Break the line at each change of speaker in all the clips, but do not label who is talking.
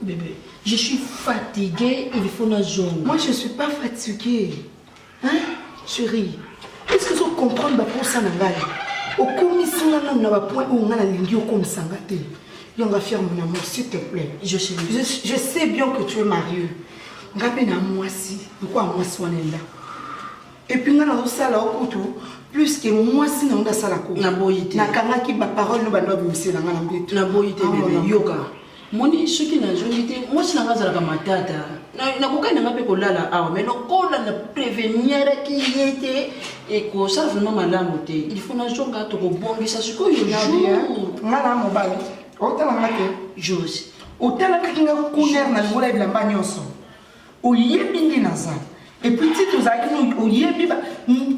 Bébé, je suis fatiguée, il faut nazonga.
Moi, je suis pas fatiguée. Hein, chérie? Est-ce que ozo comprendre baposa na ngai? Okomisi nga nanu na bapoint oyo ngai nalingi okomisa nga te. Yanga fier mon amour, s'il te plaît.
Je suis
je sais bien que tu es marié. Nga mpe na mwasi, lokola mwasi wana ya ndako. Et puis nga nazosala okutu plus que mwasi na ngo asala ko.
Naboyi te.
Nakangaki baparole no bando babimisela nga na mbeto.
Naboyi te
Ah, mon
bébé,
amour.
yoka. Moni soki nazongi te, mwasi na nga azalaka matata. Nakokaki na nga mpe kolala awa, mais lokola na préveniraki ye te, ekosala vraiment malamu te. Il faut nazonga tokobongisa sikoyo jour.
Nga na mobali, otala nga te.
Jose.
Otalakaki nga kuner na longola bilamba nyonso. Oyebi nde naza. Et puis ti tozalaki no oyebi ba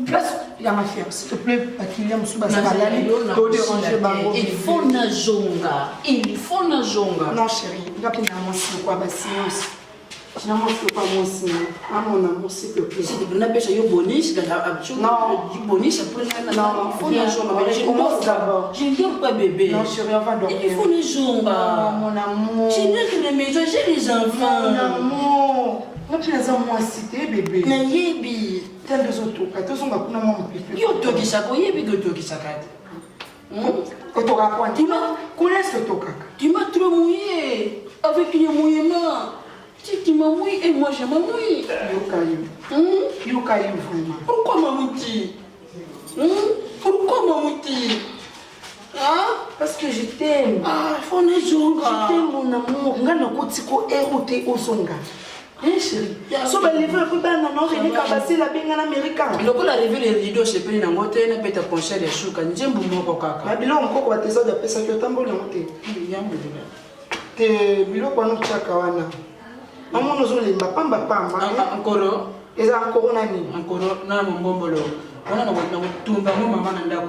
place ya ma fière, s'il te plaît, bakiliya mosusu baza balali, todéranger bango.
Il faut nazonga. Il faut nazonga.
Non chérie, nga mpe na mwasi lokwa basi nyonso. Na mwasi lokwa mwasi na ah mon amour, s'il te plaît.
S'il te plaît, napesa yo bonus,
Non.
bonus après
Non,
il faut
viens,
nazonga.
on
Mais je
commence
dors.
d'abord.
Je ne dors pas bébé.
Non chérie, on va dormir.
Il faut nazonga.
Non, mon amour.
J'ai notre la maison, j'ai les enfants.
Mon amour. Nga mpe naza mwasi te bébé.
Nayebi.
Te nde ozotoka, tozonga kuna mwa mopepe.
Yo otokisaka, oyebi ke otokisaka te.
Otokaka kwa kuna kuna est-ce que otokaka?
Tu m'as trop mouillé avec le mouillement. Tu m'as mouillé et moi je m'amouille.
Yoka yo. Yoka yo vraiment.
Pourquoi mamouti? Pourquoi mamouti? Hein?
Parce que je t'aime.
Ah, faut nazonga.
Je t'aime mon amour. Nga nakoti ko ero te ozonga. Hein chérie? So ba lever ko bana na René Kabasela benga na Amerika.
Lokola lever le rideau sepeli nango te napeta concert ya suka nzembo moko kaka.
Ba biloko mokoko ba tesado apesaki otamboli yango te.
Yango bila.
Te biloko wana otiaka wana. Namoni ozolemba pamba pamba.
Nkoro.
Eza nkoro na nini?
Nkoro na mombombolo. Wana nakotumba ngo mama na ndako.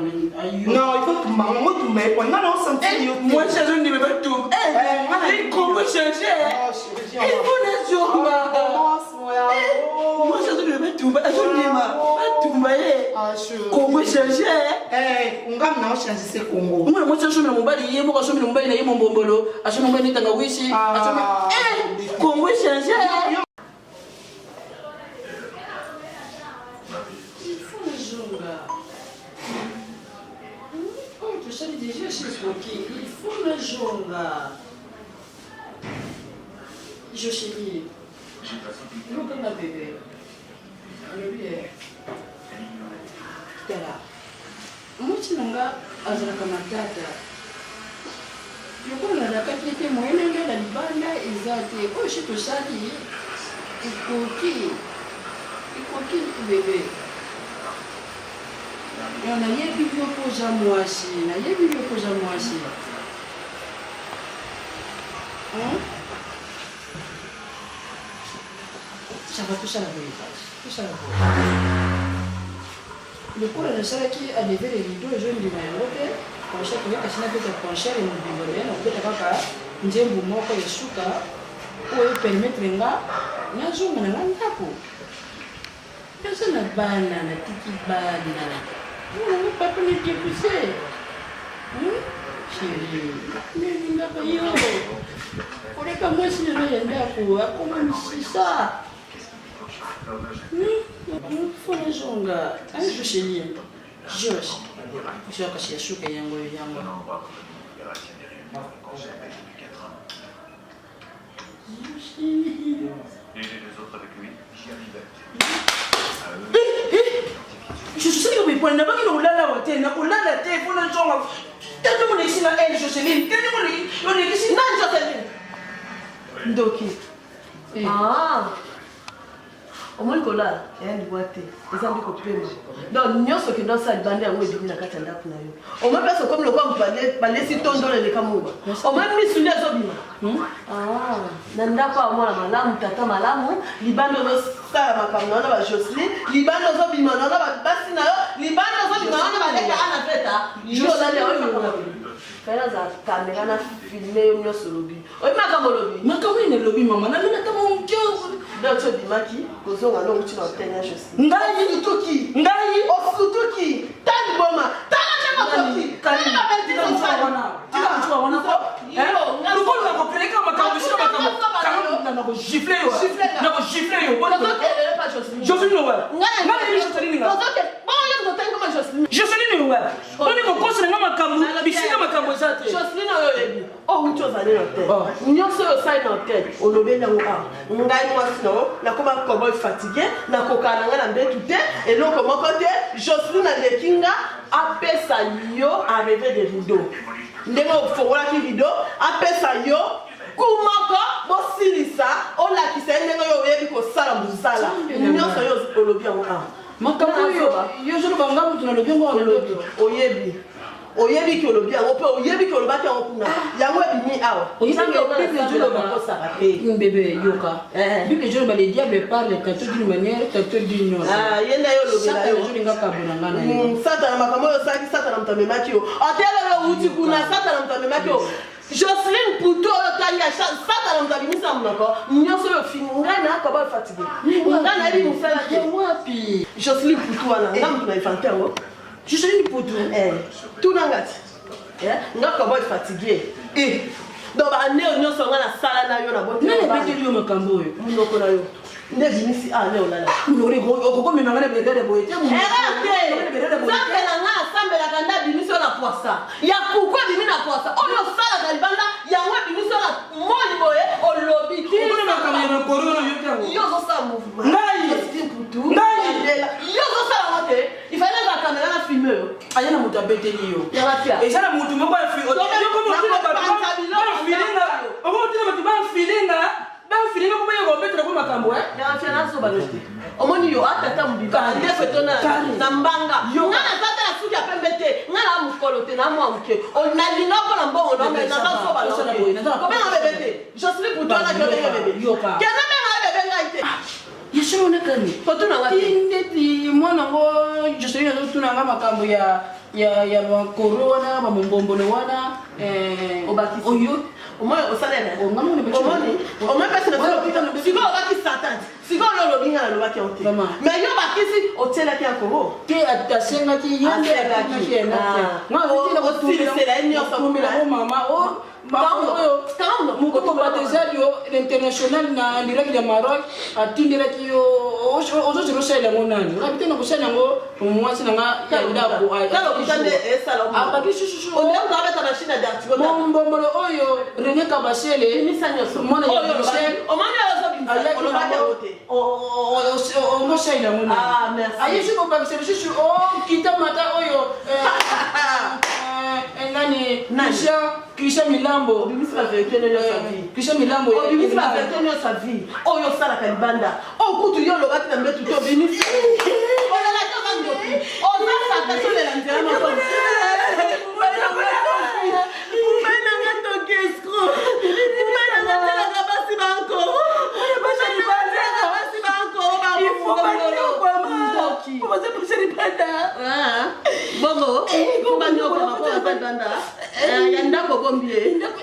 Non, il faut tumba ngo tumba ye nga na osentir yo te.
Moi je ndima batumba. Eh, Congo change. Il faut nazonga. Moi je ndima batumba, azondima. Batumba ye. Congo change.
Eh, nga na ochange se Congo.
Mwana mwasi asomela mobali ye moko asomela mobali na ye mombombolo, asomela mobali na tangawisi, asomela eh Congo change. Il faut nazonga. Oyo tosali déjà c'est ekoki. Il faut nazonga. Josélie, yokanga bébé. Alobi ye. Tala. Mwasi na nga azalaka matata. Lokola nalakaki ye te moyen nalala libanda eza te. Oyo si tosali ekoki. Ekoki bebe. Non, nayebi yo mpo oza mwasi. Nayebi yo mpo oza mwasi. Hein? Ça va tosala boye kasi. Tosala boye. Lokola nasalaki a lever le rideau ezondima yango te, concert toye kasi nabeta concert ya mobimba mais nakobeta kaka nzembo moko ya suka oyo e permettre nga nazonga na nga ndako. Naza na bana, natiki bana. Mwana nga papa na depousse. Chérie, nalingaka yo. Koleka mwasi na nga ya ndako akoma misisa. Faut nazonga. Hein, Joseline? Jos. Biso kasi ya suka yango oyo yango. Joseline boye nabaki na kolala awa te, nakolala te, faut nazonga. Tata molekisi na elle Joseline, tata molekisi
na Joseline. Ndoki. Ah. Omoni kolala eya liwa te, eza nde kopema. Donc nyonso okende osala libanda yango ebimi na kati ya ndako na yo. Omoni place okomi lokola moto balesi tondolo eleka mungwa. Omoni misu nde ezobima. Ah, na ndako ya mwana malamu, tata malamu, libanda ozosala makambo na yo na ba Joseline, libanda ozobima na yo na basi na yo, libanda ozobima na yo na baleka ana veta. Yo olali yango makambo. Fela za kamera na filme yo nyonso olobi. Oyebi makambo olobi?
Makambo nini elobi mama? Nalona ata moke.
Donc ti obimaki kozonga no outi na hotel na Joseline.
Ngai
osutuki.
Ngai
osutuki. Ta liboma. Tala ndenge okoki. Tala ba bêtises osali.
Tika mosuka wana. Lokola nakopeleka makambo esika makambo.
yo. Joseline Owala. Nga nayebi Joseline nga. Joseline Owala. Boni kokosela nga makambo bisika makambo eza te.
Joseline oyo oyebi outi ozali na hotel.
Oh.
Nyonso oyo osali na hotel olobeli yango awa. Ngai mwasi na yo nakoma cowboy fatigue, nakokana na ngai na mbetu te, eloko moko te. Joseline aleki nga apesa yo arrivée de rideau. Ndenge ofongolaki rideau apesa yo Coup moko bosilisa olakisa ye ndenge yo oyebi kosala mosala nyonso yo olobi yango awa.
Makambo oyo yo ozoloba nga moto nalobi yango awa
olobi oyebi oyebi ki olobi yango mpe oyebi ki olobaki yango kuna ah. Yango ebimi awa.
Bible ezoloba bebe yoka eh. Bible ezoloba le diable parle tantôt d'une manière tantôt d'une autre.
Ah, ye nde yo olobela yo
ozolinga kabona nga na yo
hmm, satana makambo oyo osalaki satana moto amemaki yo atelelo outi kuna satana moto amemaki yo. Joseline Putu oyo otangi ya satana moto abimisa monoko nyonso oyo ofingi ngai na akoba fatigue ngai nayebi mosala te
wapi
Joseline Putu wana ngai moto na invente yango.
Joseline Putu
eh, tuna nga ti eh, nga koboy fatigue eh. Donc baane oyo nyonso ngai nasala na yo na
nani abeteli yo makambo oyo?
Monoko na yo nde ebimisi a nde olala
okokomema ngai na berere boye te.
Erreur te, nzambe na ngai asambelaka nde abimisi yo na pwasa ya kuku, ebimi na pwasa oyo osalaka libanda yango ebimisi yo na moi boye olobi.
Omona makambo ya makoro wana oyoki yango.
Yo ozosala mouvement.
Ngai!
Josephine Putu.
Ngai!
Mandela. Yo ozosala yango te, ifale nazala kamera na filme yo.
Aya na moto abeteli yo.
Yanga fia.
Eza na motu moko okotina bato bafilinga bafilinga ko baya kobetela ko makambo.
Yanga fia nazoba yo te. Omoni yo atata mobimba ndefu etona na mbanga. Nga naza te na suki ya pembe te. Nga na mokolo te na mwa moke. Nalinga mpo na mbongo na me naza zoba na yo te. Kobenga bebe te. Josephine Putu wana ki obenga bebe. Kende benga ye bebe ngai te.
Yesolo nakani
Kotuna nga te.
Ndeti mwana ngo Joseline azotuna nga makambo ya bakoro wana bamombombolo wana eh,
Obakisi.
Oyo
Omoni osalela.
Oh, nga moni beti.
Omoni. Omoni mpasi na
Wana okita na beti.
sikoyo obaki satan. Sikoyo oyo olobi nga nalobaki yango te.
Vraiment.
Mais yo bakisi otielaki ya koro.
Te asengaki ye nde
Asengaki.
atunaki ye.
Ah. Osilisela ye nyonso kuna.
O mama o
Tango,
oyo
tango.
mokoko batezario international na ndiraki ya Maroc atindelaki yo ozozela osalela yango nani ngabi te na kosala yango mwasi na nga ya ndako.
Tala okuta nde esala yo.
Abaki sususu.
Ondire moto abeta machine ya dartigo.
Mombombolo oyo René Kabasele
Bimisa nyonso.
mwana ya
Oyo olobaki.
Bruxelles
Omoni oyo ozobimisa.
ayaki
Olobaki yango te.
ongosalela yango nani.
Ah, merci.
Aye soki obakisa lisusu okita mata oyo nani?
Nani?
Christian Milambo.
Obimisi ba vérité nyonso ya vie.
Christian Milambo.
Obimisi ba vérité nyonso ya vie oyo osalaka libanda oyo kutu yo olobaki na mbetu te obimisi olelaki oza ndoki oza sata tolela nzela moko mobali nanga ndoki escroc mobali nanga telaka basi banko telaka basi banko ndoki bongo po banyokwama po baza libanda ya ndako obombi ye ndoki.